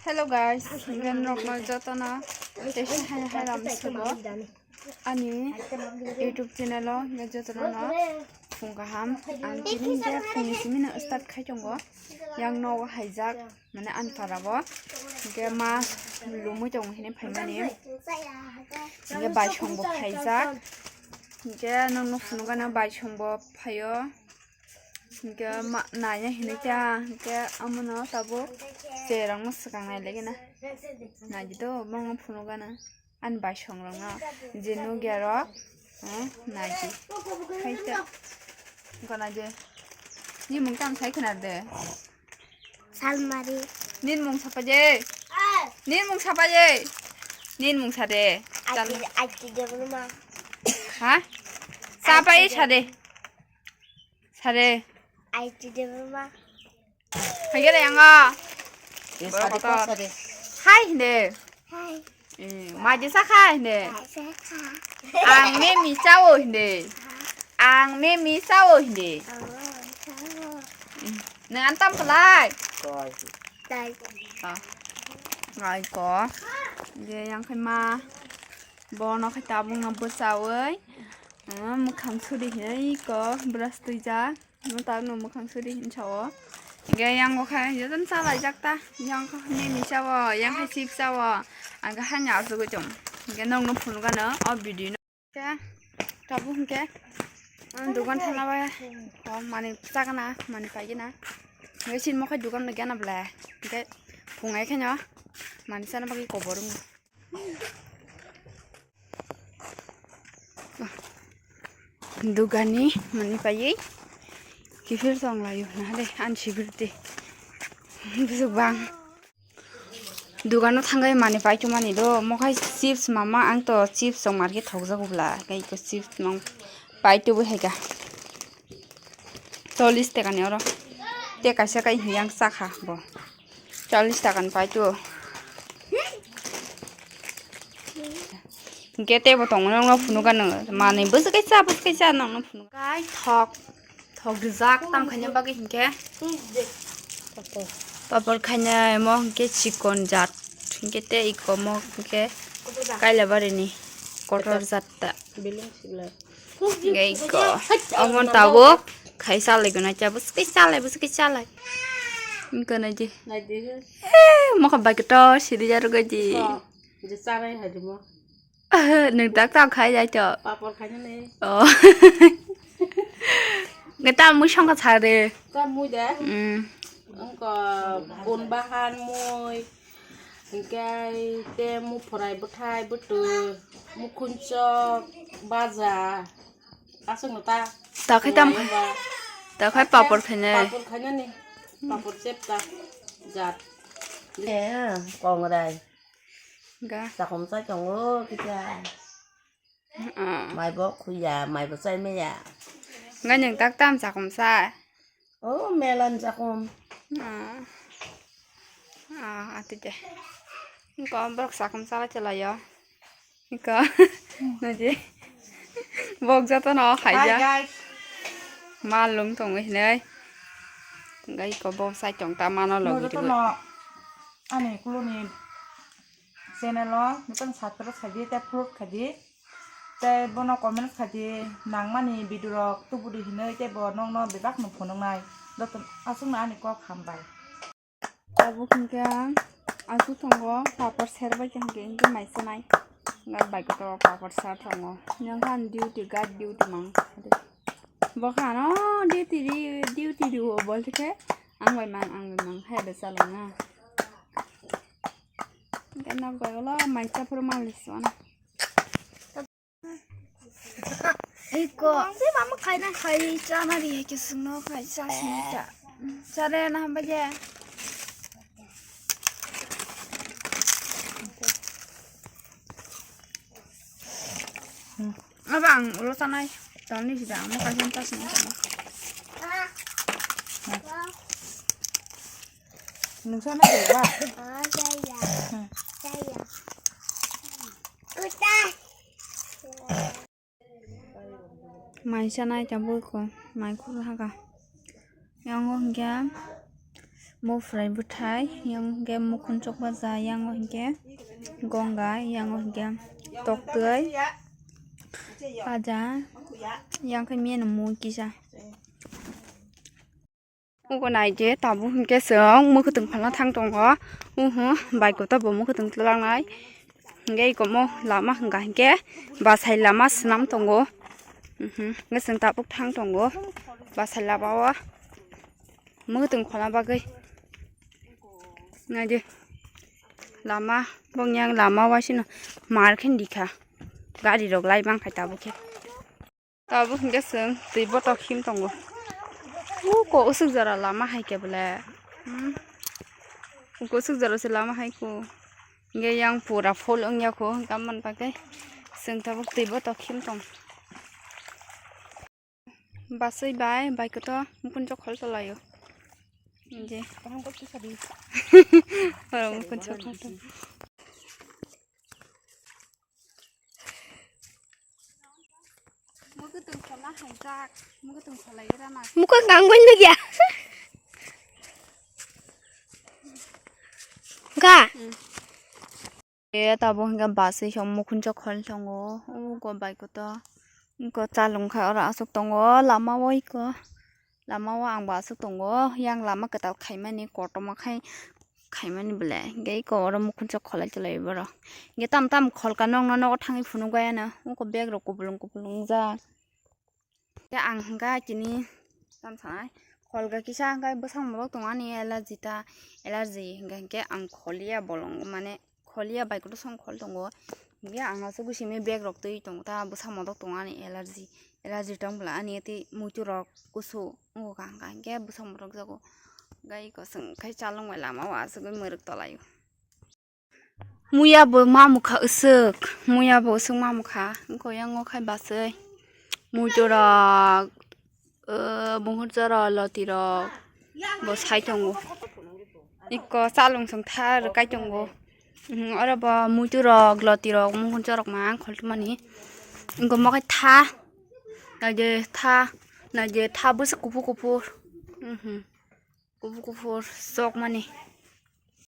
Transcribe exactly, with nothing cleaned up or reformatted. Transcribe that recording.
Hello guys, hingke norokno jotono tesa hai hai ram sugo ani YouTube channel o hingke jotono no phung kaham. Ang tini hingke phungni simi no start khai tongo, yang nogo haijak mane ani para o hingke ma lumui tongo hini phaimani hingke baisong bo phaijak hingke nokno phunukgana baisong bo phaio. Hingke ma-, naiya hinui ta, hingke amono tabuk cherokno swkang nai lagi na. Naidi do, bongno phunukgana. Ani baisong rokno je nukya rok, eh, naidi. Hai ta. Gana je. Ni mung tang sai khna de. Salmari. Nin mung sapa je. Nin mung sapa je. Nin mung sa de. Chal. Aji, aji de ma. Ha? Sapa i sa de. Sare. Ai, tide mama. Hai gele yang ah. Ye sare ko sare. Hai hinde. Hai. Eh, ma je sakha hinde. Hai sakha. Ang me mi sao hinde. Ang me mi sao hinde. Oh, sao. Nang antam kelai. Koi. Tai. Ah. Ngai ko. Ye yang khai ma. Bono khai tabung no bwchawi. Ah, mwkhang suri hinwi ko brush twijak. Nwng tabukno mwkhang suri hinwi sao. Hingke yang bo khe jotono chalaijak ta. Yang khe mimi sao, yang khe chips sao. Ang khe hani achugwi tong. Hingke nokno phunukgano o video no. Khe tabuk hingke ang dogan thangna bai o manwi chakna, manwi paigwna. Hingke chini mokhe dogan no gana bwle. Hingke phungai khe no manwi chana bagwi kobor wngo. Dugani mani payai kiphil tong laio na de an sibirti. Busuk bang. Dugano thangai mani pai to mani do mokhai chips mama ang to chips tong market thok jago bla kai ko chips mang pai to bo hai ka. Chollis taka ni oro. Te kaisa kai hiyang sakha bo. Chollis taka ni pai to. Hingke tebo tongo nokno phunukgano manwi bwswk kaisa bwswk kaisa nokno phunuk kai thok thok rijak tam khaina bagwi hingke papor khaina mo hingke chikon jat hingke tei iko mo hingke kaila barini kotor jat ta. Hingke iko omo tabuk khai salai gwnai cha bwswk kai salai bwswk kai salai wngkha nai di. Mokha bai kotor siri jarugo di. Je chanai hai di mo. Nwng tak tak khai jai to. Papor khai nani. Oh. Nge ta mui songkha sa de. Ta mui de. Mm. Wngkha bun bahan mui. Hingke te muphurai bwthai bwtwi mukhunchok baja aswkno ta. Ta khai tam. Ta khai papor khainai. Papor khainani. Papor chepta jat. Eh, kongrai. Ga. Chakhum chai tongo kisa. Ah. Mai bo khuya, mai bo chai maya. Ngai nang tak tam chakhum sa. Oh, melon chakhum. Ah. Ah, ati de. Ko borok chakhum sa chalayo. Ko. Naji. Bok joto no khaija. Hi, guys. Ma lung tong hinai. Ngai ko bo sai tong ta mano logi. Ani kuluni channel o nokong subscribe khaidi, tei follow khaidi, tei bono comment khaidi, nangmani video rok tubudi hinwi, tei bo nokno bebak no phunuknai. Joto aswkno ani kok hambai. Tabuk hinkhe ang aswk tongo, papor serbai khe hinkhe, hinkhe mai sanai. Ngai bai kotor papor sa tongo. Nang khan duty, guard duty mang. Bo khano duty ri, duty ri o bol khe ang bai mang, ang bai mang hai da chalai na. Hingke nok bai ulo mai cha phuru mali sona. Iko. Mama khaina khai chana ri ke sungno khai cha sini cha. Chare na hamba je. Aba ang ulo tanai. Tangni sida ang mo kaisa ta sini tangni. Nungsa na ba? Mai sanai ta bui ko mai khuru haka. Yang o hingke Mufrai bwthai, yang hwnkhe mukhun chokbaja, yang hwnkhe gonga, yang hwnkhe toktwi, paja, yang khe miyano mui kisa. Ugo naidi tabuk hwnkhe chwng mwkhwtwng phalna thang tongo. Uhu, bike o tabuk mwkhwtwng twlangnai. Hwnkhe ikomo lama hwnka hwnkhe bwsai lama swnam tongo. Mhm, hwnkhe chwng tabuk thang tongo bwsai lama o mwkhwtwng kholna bagwi. Naidi lama, bongni ang lama waisino mar khe dikha. Gari rok lai mankha tabuk khe. Tabuk hwnkhe chwng twi botok him tongo. Uko usuk jora lama hai khe bole. Hmm. Uko usuk jora se lama hai ko. Hwnkhe yang pura full wngya ko, hwnkhe aboni bagwi chwng tabuk twi botok him tong. Baswi bai, bai koto mukhun chok khol tolaio. Je. Oro mukhun chok khol tong. Mukhun kangbai nugya. Ga. E tabuk hwnkhe baswi song mukhun chok khol tongo. Ugo bai koto. Iko chalung kha oro aswk tongo. Lama o iko. Lama o ang bo aswk tongo. Yang lama kwtal khaimani kotorma khai khaimani bole. Hwnkhe iko oro mukhun chok kholai tolai borok. Hwnkhe tam tam kholka nokno nogo thangwi phunuk bai ano. Ungkho bag rok kupulung kupulung wngjak. Hwnkhe ang hwnkha tini tam sanai kholka kisa hwnkhe bwsakni borok tongo ani allergy ta allergy hwnkhe hwnkhe ang kholia bolong mane kholia bai kotor song khol tongo. Hwnkhe ang aswk simi bag rok twi tongo ta bwsak modok tongo ani allergy. Allergy tong bwla ani tei muitu rok kusu wngo ka hwnkha hwnkhe bwsak modok jago. Gai kosong khai chalong bai lama o aswk mwrwk tolai o. Muya bo mamukha uswk, muya bo uswk mamukha wngkha yango khai baswi muitu rok. Buhurjora loti rok bo sai tongo. Iko chalung chwng tha rwkai tongo. Oro bo muitu rok loti rok muhurjorok mang kholtwmani. Iko mokai tha naide tha naide tha bwswk kuphur kuphur. Kuphur kuphur chokmani.